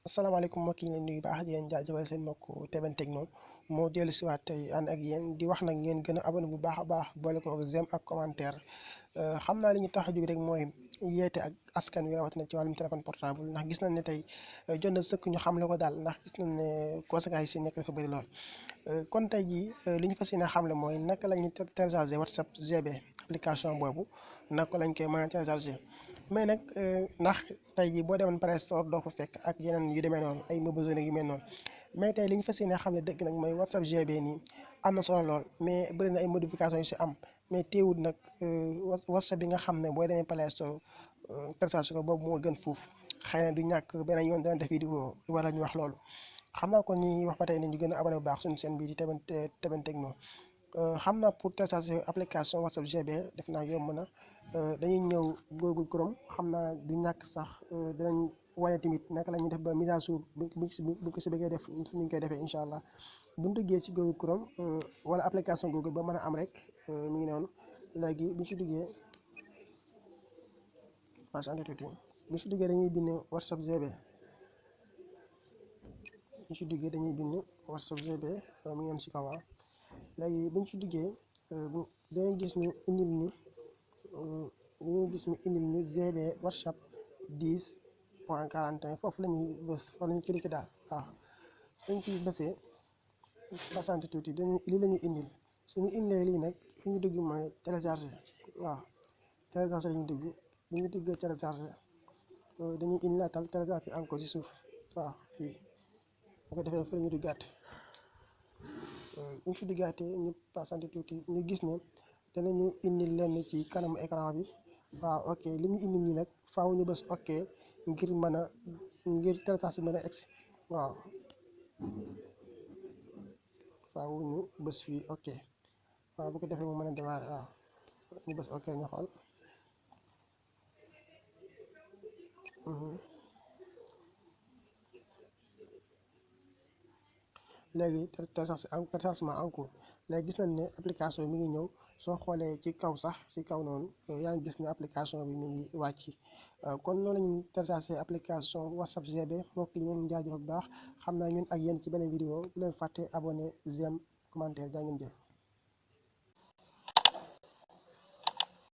asalaamaaleykum mbokk yi leen nuyu baax di leen jaajëfal seen mbokk Teben Techno moo dellu si waat tey ànd ak yéen di wax nag ngeen gën a abonné bu baax a baax boole ko j'aime ak commentaire xam naa li ñu tax a jóg rek mooy yeete ak askan wi rawatina ci wàllum téléphone portable ndax gis nañ ne tey jot na sëkk ñu xamle ko daal ndax gis nañ ne conséquences yi si nekk dafa bëri lool. kon tey jii li ñu fas yéene xamle mooy naka la ñuy télécharger WhatsApp GB application boobu naka lañ koy mën a télécharger. mais nag ndax tey jii boo demoon Play Store doo fa fekk ak yeneen yu demee noonu ay mobile yu mel noonu mais tey li ñu fas yéene xam ne dëgg nag mooy WhatsApp GB nii am na solo lool mais bëri na ay modifications yu si am mais teewul nag WhatsApp bi nga xam ne boo demee Play Store télécharge ko boobu moo gën fuuf xëy na du ñàkk beneen yoon dana def vidéo wala ñu wax loolu xam naa kon ñi wax ba tey ne ñu gën a abonné bu baax suñu chaîne bii di Teben Techno. xam naa pour télécharger application WhatsApp GB def naa yomb na dañuy ñëw Google Chrome xam naa du ñàkk sax dinañ wane tamit naka la ñuy def ba mise à jour bu ko si bëggee def ni ñu koy defee incha allah bu ñu duggee ci Google Chrome wala application Google ba mën a am rek mi ngi noonu léegi bu ñu si duggee dañuy bind WhatsApp GB bu ñu si duggee dañuy bind WhatsApp GB mi ngi si kaw léegi bu ñu ci duggee dañuy gis ñu indil ñu GB WhatsApp 10.41 foofu la ñuy bës foofu la ñuy cliquer daal waaw suñ ci bësee basante tuuti lii la ñuy indil suñu indilee lii nag fi ñu dugg mooy télécharger waaw télécharger la ñu dugg bu ñu duggee télécharger dañuy indi laatal télécharger encore ci suuf waaw fii bu ko defee fi la ñu duggaat bu ñu fi duggaatee ñu passante tuuti ñu gis ne danañu indi lenn ci kanamu écran bi waaw ok li ñu indi nii nag faaw ñu bës ok ngir télécharge mën a egsi waaw faaw ñu bës fii ok waaw bu ko defee mu mën a démarrer waaw ñu bës ok ñu xool léegi téléchargement en cours léegi gis nañ ne application bi mi ngi ñëw soo xoolee ci kaw sax ci kaw noonu yaa ngi gis ne application bi mi ngi wàcc kon noonu la ñuy télécharger application WhatsApp GB mbokk yi ngeen jaajëfal bu baax xam naa ñun ak yéen ci beneen vidéo bu leen fàtte abonné j'aime commentaire jaa ngeen jëf